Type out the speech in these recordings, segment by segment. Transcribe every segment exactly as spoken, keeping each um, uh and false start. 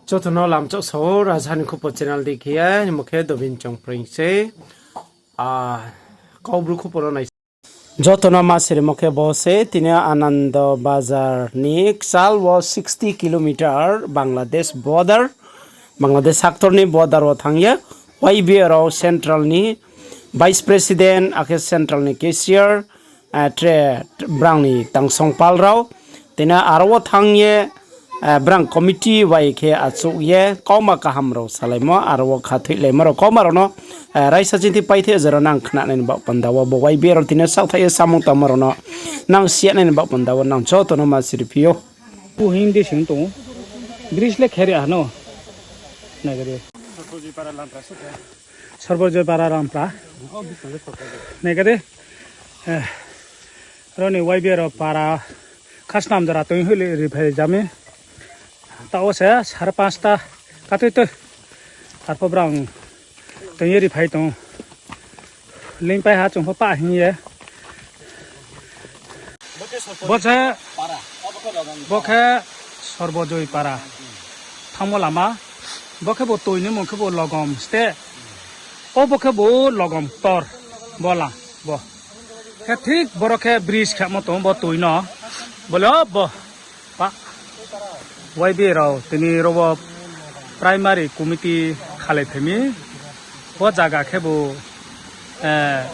Joto no lamchak sao, Raja ni Khupo channel di khe ye, mo khe Dobin Chongpreng se. Ah, Kaubru Khupo no nai. Joto no ma sirimo khe bo se, tini Anando Bazar ni kchal wo sixty kilometer Bangladesh border, Bangladesh sector ni border wo thanng ye, Y B A rao central ni vice president, akhe central ni cashier, eh, tre, brang ni tangsong pal rao, tini aro wo thanng ye, eh, brang committee bai khe achouh ye kauma kaham rao salaimo, aro wo khathoihlaimo rao kauma rao no, eh, raisa chinthi paithe jora nang khnanai ni baoh panda wo bo Y B A rao tini saohthaih ye samung tangmo rao no nang siyanai ni baoh panda wo nang joto no ma siri phi ou. Hindi sing tong ou. Bridge le kheri ano. Nai khe di. Sarbojoy para Rampra. Nai khe di. Eh, aro ni Y B A rao para khasnam jora tong hoih le ri phai jami. Taoh wo se sare pansta katui tui. Arphuh brang tong ye ri phai tong. Leingpai ha chung pho pah hing ye. Bo se, bo khe Sorbojoi para. Thanngmo lama. Bo khe bo toi ni mung khe bo Logom state. O bo khe bo Logom ktor. Bo la, bo. Khe thik boro khe bridge khemo tong bo toi no. Bo le o bo. Pa, Y B A rao tini ro wo primary committee khalai phai mi. Bo zaga khe bo, eh,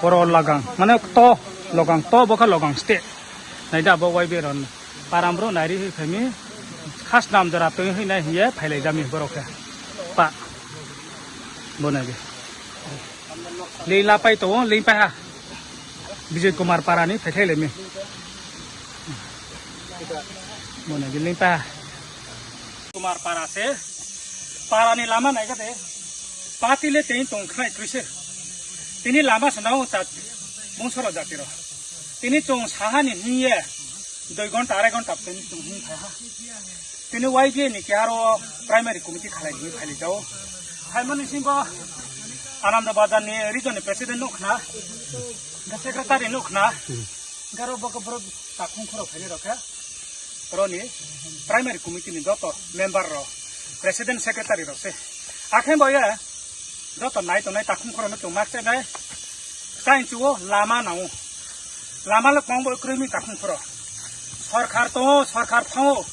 Boro Lagang. Mane kto, Logang kto, bo khe Logang state. Nai da bo Y B A rao param brouh nai ri hoih phai mi. Khasnam jora tong hoih nai hing ye phailai jami boro khe. Pa, bo nai di. Leing lapai tong ou, leingpai ha. Bijoy Kumar para ni phaikhlailai mi. Bo nai di leingpai ha. Kumar para se. Para ni lama nai kha de. Party le tini tong khnai kroi se. Tini lama se nang ta bungso rao jati rao. Tini chung saha ni hing ye. Dui ghonta, arai ghonta tini chung hing phai ha. Tini Y B A ni keha ro primary committee khalai ni phailai jao. Phaimo ni sing bo Anando Bazar ni region ni president nuh khna, secretary nuh khna, garo bo khe brouh takhung khoro phainai rao khe, ro ni primary committee ni joto member rao, president secretary rao se. Akhe bo ye, joto nai tongnai takhung khoro no chung makchai nai, chaing chu wo lama nang ou. Lama le kmang bo kroi mi takhung khoro. Sorkar tong ou, sorkar thanng ou.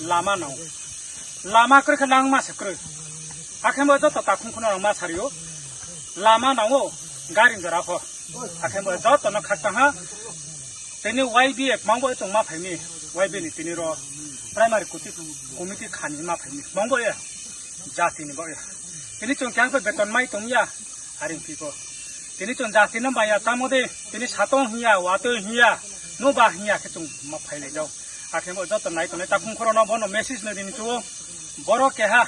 Lama nang ou. Lama kroi khe nangma se kroi. Akhe bo joto takhung khoro rao ma sari ou. Lama nang ou, gari jora pho. Akhe bo joto no khakchang ha. Tini Y B A kmang bo chung ma phai mi. Y B A ni tini ro primary committee, committee kha ni ma phai mi. Kmang bo ye. Jati ni bo ye. Tini chung keha pho beton mai tong ya. Are phi pho. Tini chung jati no maya chámo de, tini satong hing ya, watoi hing ya, nuba hing ya khe chung ma phailai jao. Akhe bo joto nai tongnai takhung khoro no bo no message no ri ni chu ou. Boro keha,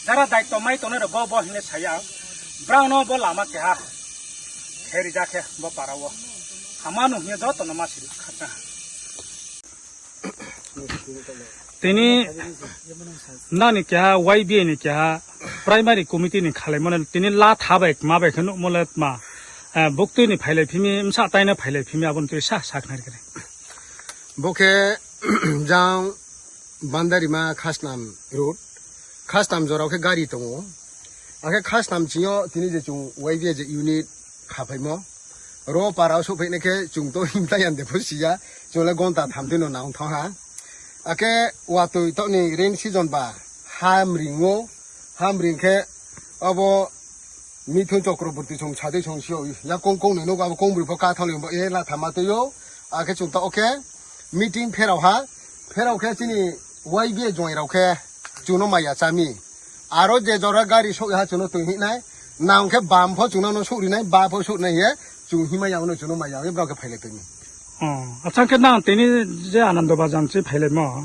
jara daito mai tongnai rao bo, bo hing le sa ya. Brao no bo lama keha. Khe ri ja khe bo para wo. Hama nung hing ye joto no ma siri khakchang ha. Tini nang ni keha Y B A ni keha primary committee ni khalaimo no tini la tha bai kma bai khe nuhmo le tma, eh, buktui ni phailai phi mi, bsa tai no phailai phi mi, abo no tui sa, sa khnari khe. Bo khe jang Bandarima Khasnam road, Khasnam jora khe gari tong ou. Akhe Khasnam ching yo tini je chung Y B A je unit khaphaimo. Ro para wo souhphai nai khe chung to himtai ya de pho si ya. Chung le gonta tham tui no nang thanng ha. Akhe watoi taoh ni rain season ba hamring ou. Hamring khe abo Mithun Chakraborty chung sa dei chung si ou. Yakoung koung ni nouh abo koung broi pho ka thanng ni bo ye la tha ma tui ou. Akhe chung taoh khe meeting pherao ha. Pherao khe chini Y B A join rao khe chung no maya chá mi. Aro je jora gari souh ya ha chung no tui hih nai. Nang khe bam pho chung no souh ri nai, ba pho souh nai hing ye, chung himai ya no chung no maya ye brao khe phailai tui mi. O, acha khe nang tini je Anando Bazar chi phailaimo.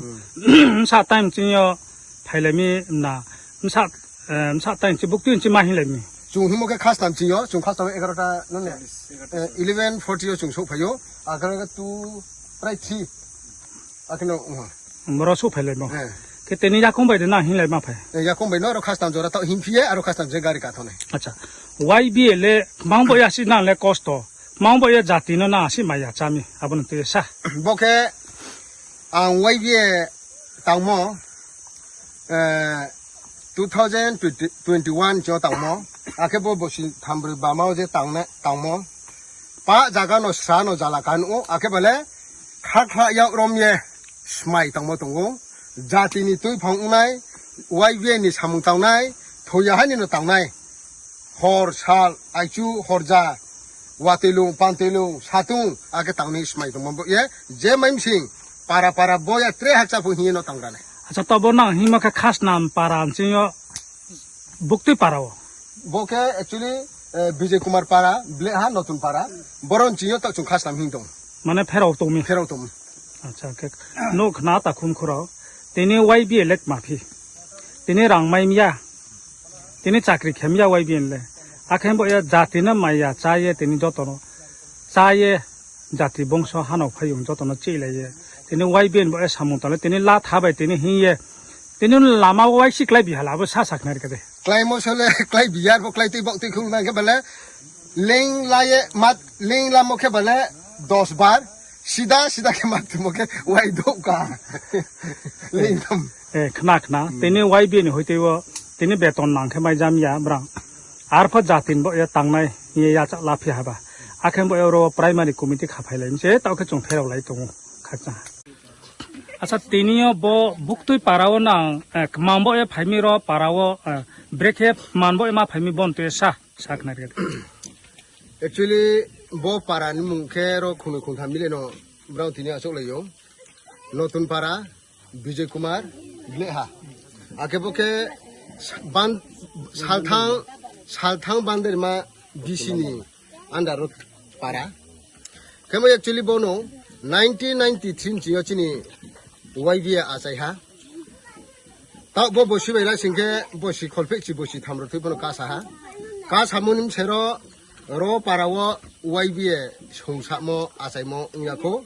Bsa time ching yo phailai mi na, bsa, eh, bsa time chi buktui chi ma hinglai mi. Chung himo khe Khasnam ching yo, chung Khasnam egarota no ne, eh, eleven forty yo chung souhphai ou, akhe tu prai three. Akhe no, boro souhphailaimo. Khe tini yakoung bai de nang hinglai ma phai. Eh, yakoung bai no aro Khasnam jora taoh hingphi ye, aro Khasnam je gari ka thanng nai. Acha, Y B A le kmang bo ya si nang le kosto, kmang bo ya jati no nang si maya chá mi, abo no tui sa. Bo khe ang Y B A Tangmo, eh, two thousand twenty-one ching yo tangmo, akhe bo bosi thambroi bama wo je tangnai, tangmo, pa zaga no sra no jala ka nuh ou, akhe bale khakhla yak rom ye smai tangmo tong ou. Jati ni tuiphang ongnai, Y B A ni samung tangnai, thoiya ha ni no tangnai. Hor sal, aichu, horja, watoilung, pantoilung, satung, akhe tangnai smai tongmo bo ye, je mai msing, para para bo ya tre hakcha pho hing ye no tang ra nai. Acha, to bo nang hingmo khe Khasnam para nching yo buktui para wo? Bo khe actually, eh, Bijay Kumar para, Blehha, Notun para, boro nching yo taoh chung Khasnam hing tong. Mane pherao tong mi? Pherao tong. Acha, khe nouh khna takhum khurao. Tini Y B A le kma phi. Tini rang mai ya. Tini chakri khe ya Y B A le. Akhe bo ye jati no mai ya, chá ye tini joto no. Chá ye jati bongso hanao phaiyong joto no chihlai ye. Tini Y B A bo ye samung tang le, tini la tha bai tini hing ye. Tini lama wo waisi klái bi hala, abo sa sakhnari khe de. Kláimo sole klái bi ya, bo klái tui baoh tui khulna khe bale. Leing la ye, mat, leing lamo khe bale dos bar. Sida, sida khe mat tumo khe wai douh ka. Leing tam. Eh, khna, khna. Tini Y B A ni hoitei wo, tini beton nang khe mai jam ya, brang. Arpho jati ni bo ye tangnai, ye ya cha la phi haba. Akhe bo ye ro primary committee kha phailai mi se, taoh khe chung pherao lai tong ou, khakchang. Acha, tini yo bo buktui para wo nang, eh, kmang bo ye phai mi ro para wo, eh, brekhe man bo ye ma phai mi bon tui sa, sakhnari khe de. Actually, bo para ni mung khe ro khungnoi khungtham mile no brao tini achouhlai ou. Notun para, Bijay Kumar, Blehha. Akhe bo khe sa-, ban-, salthang, salthang Banderma B C ni under wo para. Khe bo actually bo no nineteen ninety-three nching yo chini Y B A achai ha. Taoh bo bosi bai la sing khe bosi kholphehchi bosi tham ro thui pho no kasa ha. Kasamo ni bsero ro para wo Y B A songsamo achaimo ong ya khou.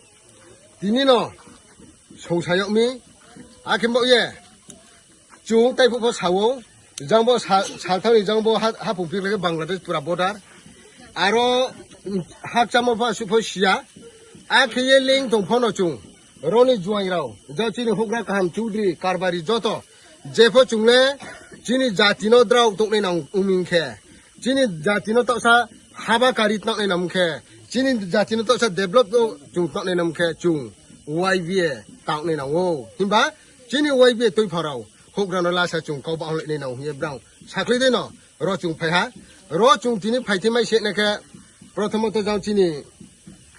Tini no songsa yag mi, akhe bo ye chung taiphuh pho sa ou, jang bo sa-, salthang ni jang bo ha-, haphung pikla khe Bangladesh pura border. Aro, hakchamo pho asuh pho si ya, akhe ye leing tong pho no chung, ro ni juaing rao, jang chini houhgra kaham chudri, karbari joto, jepho chung le chini jati no drao tongnai nang ong mi khe, chini jati no taohsa haba kari tongnai nang khe, chini jati no taohsa develop no chung tongnai nang khe, chung Y B A tangnai nang ou. Himba chini Y B A tuiphang rao houhgra no lasa chung kau baohlai nai nang hing ye brao sakhlai dei no, ro chung phai ha. Ro chung tini phai thimai se nai khe, prothomoto jang chini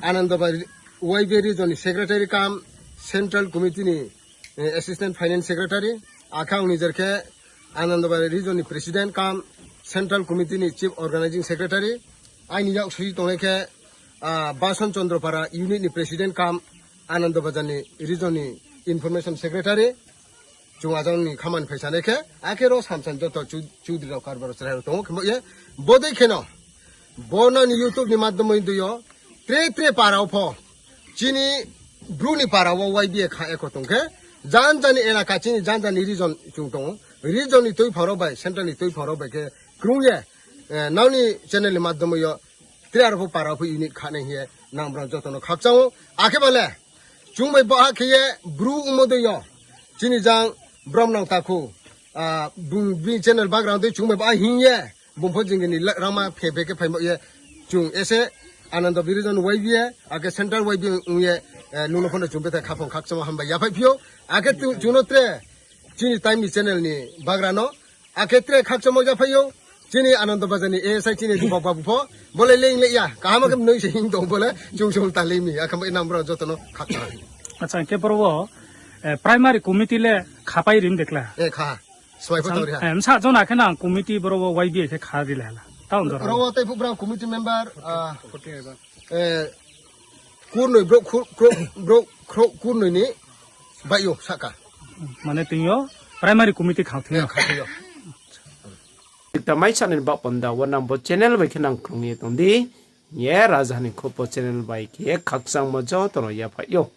Anandabari Y B A region ni secretary cum central committee ni, eh, assistant finance secretary, akhe ang nijer khe Anandabari region ni president cum central committee ni chief organising secretary, aini yak sui tongnai khe, ah, Bason Chandra Para unit ni president cum Anandabazar ni region ni information secretary, chung ajang ni khamani phai sanai khe, akhe ro samsam joto chu-, chudri rao karbar rao chrai rao tong ou, khe bo ye, bodei kheno, bo no ni YouTube ni madhyamo dei yo, tre tre para wo pho, chini Bru ni para wo Y B A kha ekho tong khe, janja ni elaka chini janja ni region chung tong ou, region ni tuiphang rao bai, central ni tuiphang rao bai khe krung ye, eh, nrao ni channel ni madhyamo yo, tre aro pho para wo pho unit kha nai hing ye, nang brao joto no khakchang ou, akhe ba le, chung bai baha khe ye Bru ongmo dei yo. Chini jang brom nang takhu, ah, bung bini channel background dei chung bai baha hing ye, bung pho jing ni la-, rangma phe phe khe phaimo ye, chung ese Anandabari region Y B A, akhe central Y B A ong ye, eh, nung no pho no chung bethai khaphang khakchangmo hambai yaphaih phi ou, akhe chung, chung no tre chini Time ni channel ni bagra no, akhe tre khakchangmo yaphaih ou, chini Anandabazar ni A S I chini Dibak babu pho, bo le leing le ya, kaham khe mnoi se hing tong bo le, chung chung ta leing mi, akhe bo nang brao joto no khakchang. Acha, hing khe boro wo, eh, primary committee le khapai rim de kla? Eh, kha. Smai pho tang ri ha. Eh, bsa jona khe nang committee boro wo Y B A khe kha ri le hala. Taoh ong jora. Ro wo taiphuh brao committee member, ah, eh, kurnoi brouh khro-, khro-, brouh khro-, kurnoi ni baih yo sahka. Mane tini yo primary committee khang thing yo. Eh, khang thing yo. Tikta mai sanai ni baoh panda wo nang bo channel bai khe nang krung ye tong di. Ye raja ni khupo channel bai khe khakchangmo joto no yaphaih ou.